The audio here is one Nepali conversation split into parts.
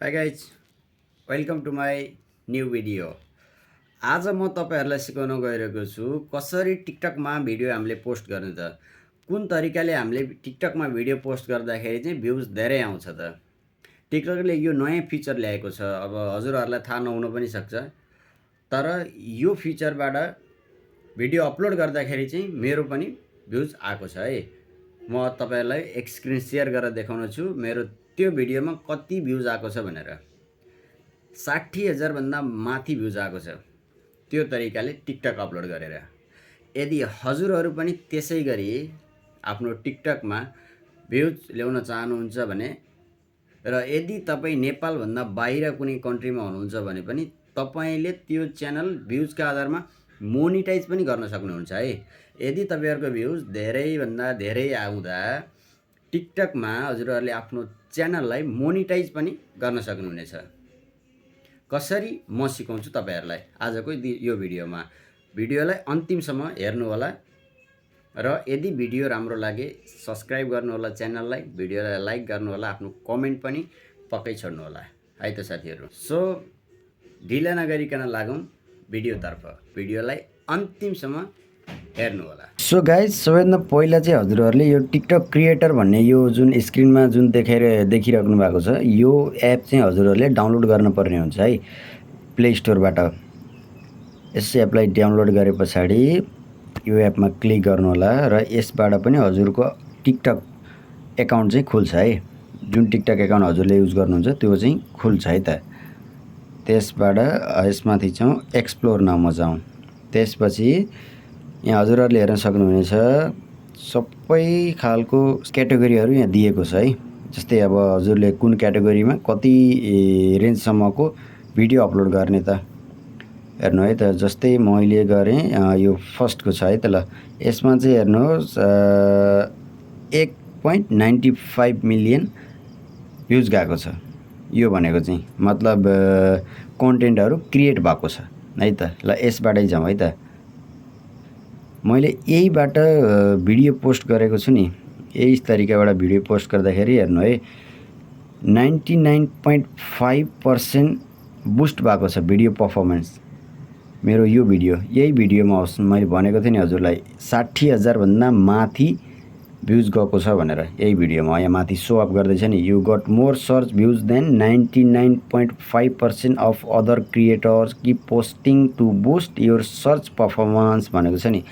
High guys, welcome to my new video. आज म तपाईहरुलाई सिकाउन गइरहेको छु कसरी टिकटकमा भिडियो हामीले पोस्ट गर्ने त। कुन तरिकाले हामीले टिकटकमा भिडियो पोस्ट गर्दाखेरि चाहिँ भ्युज धेरै आउँछ त। टिकटकले यो नयाँ फिचर ल्याएको छ। अब हजुरहरुलाई थाहा नहुन पनि सक्छ, तर यो फिचरबाट भिडियो अपलोड गर्दाखेरि चाहिँ मेरो पनि भ्युज आएको छ है। म तपाईहरुलाई एक स्क्रिन शेयर गरेर देखाउन छु मेरो त्यो भिडियोमा कति भ्युज आएको छ भनेर। 60,000 भन्दा माथि भ्युज आएको छ त्यो तरिकाले टिकटक अपलोड गरेर। यदि हजुरहरु पनि त्यसै गरी आफ्नो टिकटकमा भ्युज ल्याउन चाहनुहुन्छ भने र यदि तपाई नेपाल भन्दा बाहिर कुनै कन्ट्रीमा हुनुहुन्छ भने पनि तपाईले त्यो च्यानल भ्युजका आधारमा मोनेटाइज पनि गर्न सक्नुहुन्छ है। यदि तपाईहरुको भ्युज धेरै भन्दा धेरै आउँदा टिकटकमा हजुरहरुले आफ्नो च्यानललाई मोनेटाइज पनि गर्न सक्नुहुनेछ। कसरी म सिकाउँछु तपाईहरुलाई आजको यो भिडियोमा। भिडियोलाई अन्तिमसम्म हेर्नु होला र यदि भिडियो राम्रो लागे सब्स्क्राइब गर्नु होला च्यानललाई, भिडियोलाई लाइक गर्नु होला, आफ्नो कमेन्ट पनि पक्कै छोड्नु होला है त साथीहरु। सो ढिला नगरिकन लागौं भिडियोतर्फ। भिडियोलाई अन्तिमसम्म हेर्नु होला। सो गाइज, सबैभन्दा पहिला चाहिँ हजुरहरुले यो टिकटक क्रिएटर भन्ने यो जुन स्क्रिनमा जुन देखिराख्नु भएको छ यो एप चाहिँ हजुरहरुले डाउनलोड गर्न पर्ने हुन्छ है प्ले स्टोरबाट। यस एपलाई डाउनलोड गरे पछाडी यो एपमा क्लिक गर्नु होला र यसबाट पनि हजुरको टिकटक एकाउन्ट चाहिँ खुल्छ है। जुन टिकटक एकाउन्ट हजुरले युज गर्नुहुन्छ त्यो चाहिँ खुल्छ है त। त्यसबाट यसमाथि चाहिँ एक्सप्लोर नाममा जाउँ। त्यसपछि यहाँ हजुरहरुले हेर्न सक्नुहुनेछ सबै खालको क्याटेगोरीहरु यहाँ दिएको छ है। जस्तै अब हजुरले कुन क्याटेगोरीमा कति रेन्जसम्मको भिडियो अपलोड गर्ने त हेर्नु है त। जस्तै मैले गरे यो फर्स्टको छ है त। ल यसमा चाहिँ हेर्नुहोस् 1.95 मिलियन भ्युज गएको छ। यो भनेको चाहिँ मतलब कन्टेन्टहरु क्रिएट भएको छ है त। ल यसबाटै जाउँ है त। मैले यहीबाट भिडियो पोस्ट गरेको छु नि। यही तरिकाबाट भिडियो पोस्ट गर्दाखेरि हेर्नु है 99.5% बुस्ट भएको छ भिडियो परफर्मेन्स मेरो यो भिडियो। यही भिडियोमा होस् मैले भनेको थिएँ नि हजुरलाई 60,000 भन्दा माथि भ्युज गएको छ भनेर। यही भिडियोमा यहाँ माथि सो अप गर्दैछ नि you got more search views then 99.5% of other creators keep posting to boost your search performance भनेको छ नि।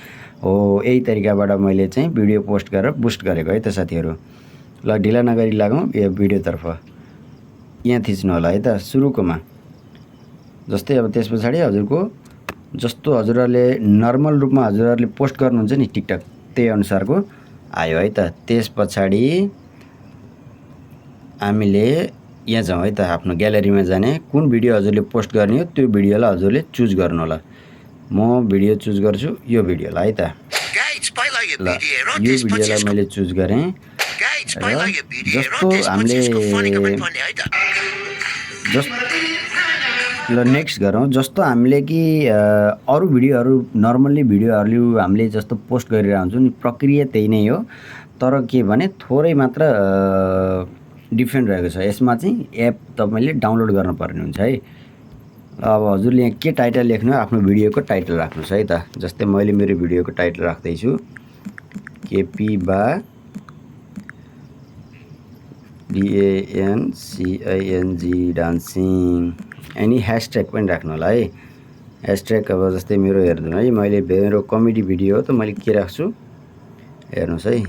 हो यही तरिकाबाट मैले चाहिँ भिडियो पोस्ट गरेर बुस्ट गरेको है त साथीहरु। ल ढिला नगरी लागौँ यो भिडियोतर्फ। यहाँ थिच्नु होला है त सुरुकोमा। जस्तै अब त्यसपछि हजुरको जस्तो हजुरहरुले नर्मल रूपमा हजुरहरुले पोस्ट गर्नुहुन्छ नि टिकटक त्यही अनुसारको आयो है त। त्यसपछि हामीले यहाँ जाउँ है त। आफ्नो ग्यालरीमा जाने कुन भिडियो हजुरले पोस्ट गर्ने हो त्यो भिडियोलाई हजुरले चुज गर्नु होला। म भिडियो चुज गर्छु यो भिडियोलाई है त। ल यो भिडियोलाई मैले चुज गरेँ। जस्तो हामीले ल नेक्स्ट गरौँ। जस्तो हामीले कि अरु भिडियोहरु नर्मली भिडियोहरु हामीले जस्तो पोस्ट गरिरहेको हुन्छौँ नि प्रक्रिया त्यही नै हो, तर के भने थोरै मात्र डिफरेन्ट रहेको छ। यसमा चाहिँ एप तपाईले डाउनलोड गर्न पर्ने हुन्छ है। अब हजुरले यहाँ के टाइटल लेख्नु आफ्नो भिडियोको टाइटल राख्नुस् है त। जस्तै मैले मेरो भिडियोको टाइटल राख्दै छु केपी बा DANCING डान्सिङ। एनी ह्याशट्याग पनि राख्नु होला है। ह्याशट्याग अब जस्तै मेरो हेर्नु है मैले मेरो कमेडी भिडियो हो त मैले के राख्छु हेर्नुस् है।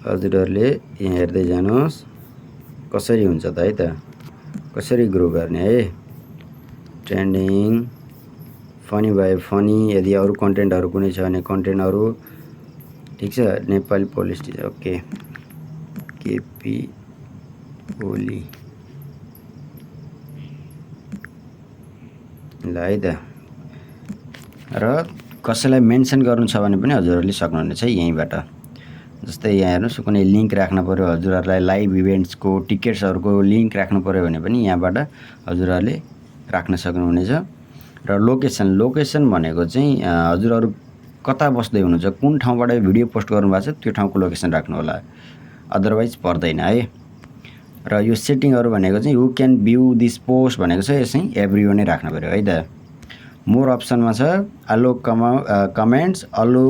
हजुरहरुले यहाँ हेर्दै जानुहोस् कसरी हुन्छ त है त। कसरी ग्रो गर्ने है। Trending funny by funny. यदि अरु कन्टेन्टहरु कुनै छ भने कन्टेन्टहरु ठीक छ। नेपाली पोलिटिक्स ओके केपी ओली ल है त। र कसैलाई मेन्सन गर्नु छ भने पनि हजुरहरुले सक्नुहुनेछ यहीँबाट। जस्तै यहाँ हेर्नुस् कुनै लिंक राख्न पर्यो हजुरहरुलाई लाइभ इभेन्ट्सको टिकट्सहरुको लिंक राख्न पर्यो भने पनि यहाँबाट हजुरहरुले राख्न सक्नुहुनेछ। र लोकेसन भनेको चाहिँ हजुरहरु कता बस्दै हुनुहुन्छ कुन ठाउँबाट भिडियो पोस्ट गर्नु भएको छ त्यो ठाउँको लोकेसन राख्नु होला, अदरवाइज पर्दैन है। र यो सेटिङहरू भनेको चाहिँ who can view this post भनेको छ, यो चाहिँ एभ्रिवान नै राख्नु पऱ्यो है त। मोर अप्सनमा छ allow comments, allow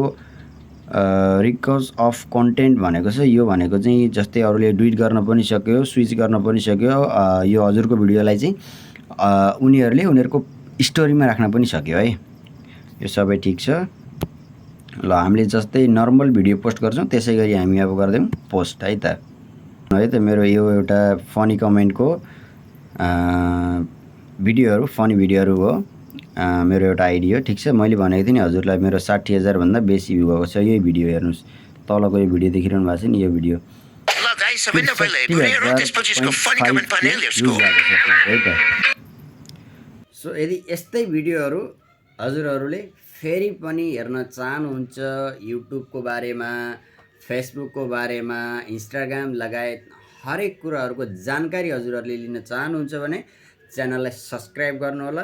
request of content भनेको छ। यो भनेको चाहिँ जस्तै अरूले ट्विट गर्न पनि सक्यो, स्विच गर्न पनि सक्यो। यो हजुरको भिडियोलाई चाहिँ उनीहरूको स्टोरीमा राख्न पनि सक्यो है। यो सबै ठिक छ। ल हामीले जस्तै नर्मल भिडियो पोस्ट गर्छौँ त्यसै गरी हामी अब गर्दैछौँ पोस्ट है त। मेरो यो एउटा फनी कमेन्टको भिडियोहरू, फनी भिडियोहरू हो। मेरो एउटा आइडी हो, ठिक छ। मैले भनेको थिएँ नि हजुरलाई मेरो 60,000 भन्दा बेसी भ्यू भएको छ यही भिडियो। हेर्नुहोस् तलको यो भिडियो देखिरहनु भएको छ नि, यो भिडियो सो यदि यस्तै भिडियोहरू हजुरहरूले फेरि पनि हेर्न चाहनुहुन्छ, युट्युबको बारेमा, फेसबुकको बारेमा, इन्स्टाग्राम लगायत हरेक कुराहरूको जानकारी हजुरहरूले लिन चाहनुहुन्छ भने च्यानललाई सब्सक्राइब गर्नुहोला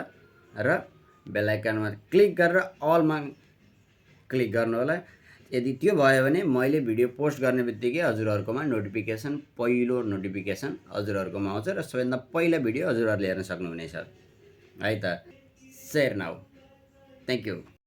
र बेल आइकनमा क्लिक गरेर अलमा क्लिक गर्नुहोला। यदि त्यो भयो भने मैले भिडियो पोस्ट गर्ने बित्तिकै हजुरहरूकोमा नोटिफिकेसन, पहिलो नोटिफिकेसन हजुरहरूकोमा आउँछ र सबैभन्दा पहिला भिडियो हजुरहरूले हेर्न सक्नुहुनेछ है त। Share now. Thank you.